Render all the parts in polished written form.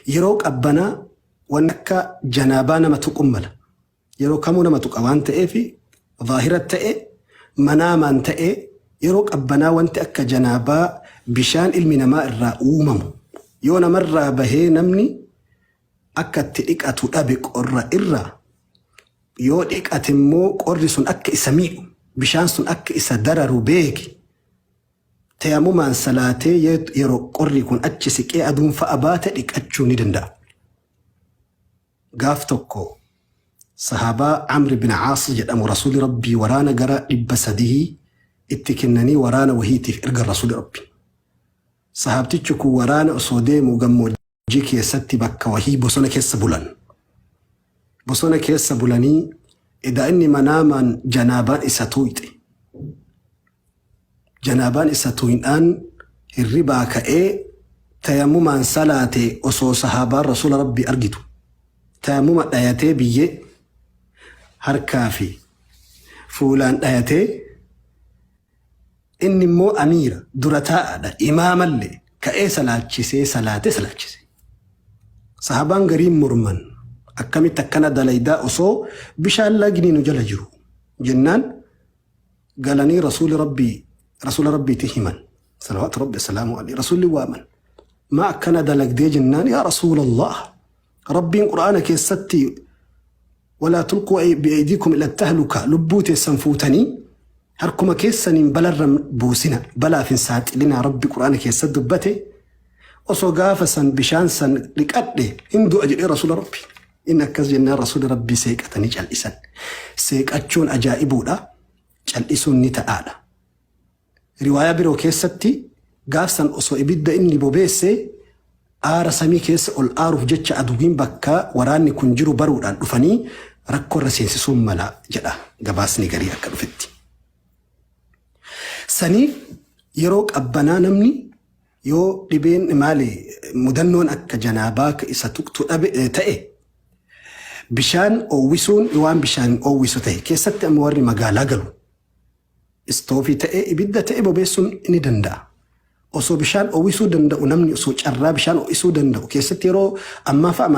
Yeroo qabbanaa wanni akka janaabaa nama tuqun mala. Yeroo kamuu nama tuqa waan ta'eef zaahira ta'e manaamaan ta'e yeroo qabbanaa wanti akka janaabaa bishaan ilmi namaa irraa uumamu yoo namarraa bahee namni akka itti dhiqatu dhabe qorra irraa yoo dhiqate immoo qorri sun akka isa miidhu bishaan sun akka isa dararu beeki tayamumaan salaatee yeroo qorri kun achi siqee aduun fa'a baate dhiqachuu ni danda'a. Gaaf tokko sahaabaa Amr bin Aas jedhamu Rasuulli Rabbii waraana gara 300 itti kennanii waraana wahiitiif ergan Rasuulli Rabbii. Sahaabtichi kun waraana osoo deemu gammoojjii keessatti bakka wahii bosona keessa bulan. Bosona keessa bulanii edaa inni manaamaan janaabaan isa tuuyxe. Janaabaan isa tuuynaan hirribaa ka'ee tayammumaan salaate osoo sahaabaan Rasuula Rabbii argitu. Tayammuma dhayatee biyyee harkaa fi fuulaan dhayatee inni immoo amiira dura taa'aadha imaamallee ka'ee salaachisee salaatee salaachise. Sahaabaan gariin morman akkamitti akkana dalaydaa osoo bishaan lagni nu jala jiru jennaan galanii rasuuli rabbii rasuula rabbiitti himan salawaatu rabbi assalaamu alayhi rasuulli waaman maa akkana dalagdee jennaan yaa rasuulallah rabbiin qur'aana keessatti walaa tulquu bi'aydiikum ila tahluka lubbuu teessan fuutanii harkuma keessaniin balarra buusina balaaf hin saaxilinaa rabbi qur'aana keessatti dubbate osoo gaafa san bishaan san dhiqadhe hin du'a jedhee rasuula rabbi Inni akkas jennaan Rasuulli Rabbii seeqatanii cal'isan. Seeqachuun ajaa'ibuudha, cal'isuun ni ta'aadha. Riwaayaa biroo keessatti gaaf san osoo ibidda inni bobeesse aara samii keessa ol aaruuf jecha aduwwiin bakka waraanni kun jiru baruudhaan dhufanii rakkoo irra seensisuun mala jedha gabaasni garii akka dhufetti. Saniif yeroo qabbanaa namni Yoo dhibeen maali mudannoon akka janaabaa ka isa tuqtu dhabe ta'e bishaan oowwisuun waan bishaan oowwisu ta'e keessatti amma warri magaalaa galu istoofii ta'e ibidda ta'e bobeessuun ni danda'a. Osoo bishaan oowwisuu danda'u namni osoo carraa bishaan oowwisuu danda'u keessatti yeroo ammaa fa'a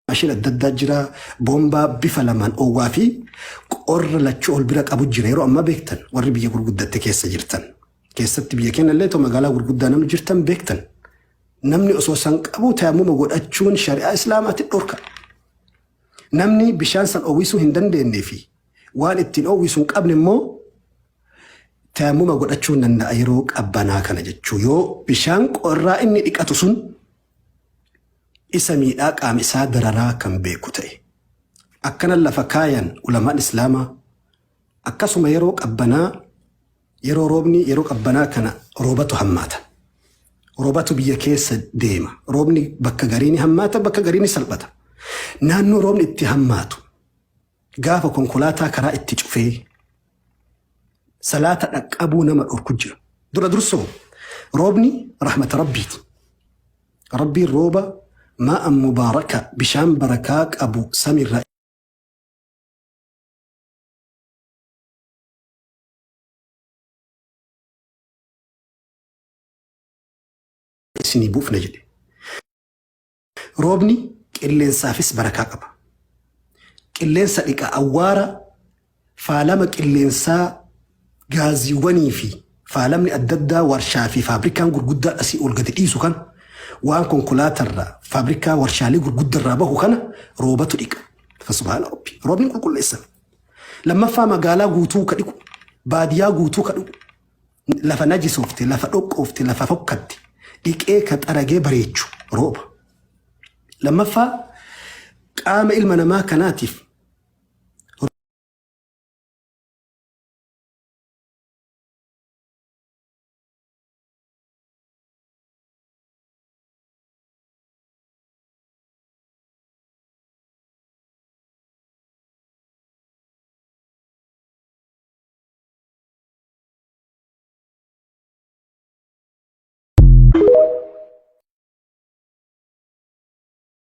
Maashina adda addaa jira. Boombaa bifa lamaan oowwaa fi qorra lachuu ol bira qabu jira. Yeroo ammaa beektan warri biyya gurguddatte keessa jirtan. Keessatti biyya keenya illee too magaalaa gurguddaa namni jirtan beektan. Namni osoo san qabu tayammuma godhachuun shari'aa islaamaatti dhorka. Namni bishaan san oowwisuu hin dandeenyee fi waan ittiin oowwisu hin qabne immoo tayammuma godhachuu hin danda'a yeroo qabbanaa kana jechuu yoo bishaan qorraa inni dhiqatu sun isa miidhaa qaama isaa dararaa kan beeku ta'e. Akkana lafa kaayan ulamaan islaamaa akkasuma yeroo qabbanaa yeroo roobni yeroo qabbanaa kana roobatu hammaata. Roobatu biyya keessa deema. Roobni bakka garii ni hammaata bakka garii ni salphata. Naannoo roobni itti hammaatu gaafa konkolaataa karaa itti cufee salaata dhaqqabuu nama dhorku jira. Dura dursoo roobni rahmata rabbiiti. Rabbiin rooba maa'an mubaaraka bishaan barakaa qabu samiirraa isinii buufna jedhe. Roobni qilleensaafis barakaa qaba. Qilleensa dhiqa awwaara faalama qilleensaa gaaziiwwanii fi faalamni adda addaa warshaa fi faabrikaan gurguddaa asii ol gadi dhiisu kana waan konkolaatarraa faabrikaa warshaalee gurguddarraa bahu kana roobatu dhiqa. Fasubhaana rabbi. Roobni qulqulleessa. Lammaffaa magaalaa guutuu ka dhiqu baadiyyaa guutuu ka dhiqu lafa najisoofte, lafa dhoqqoofte, lafa fokkatte dhiqee ka xaragee bareechu rooba. Lammaffaa qaama ilma namaa kanaatiif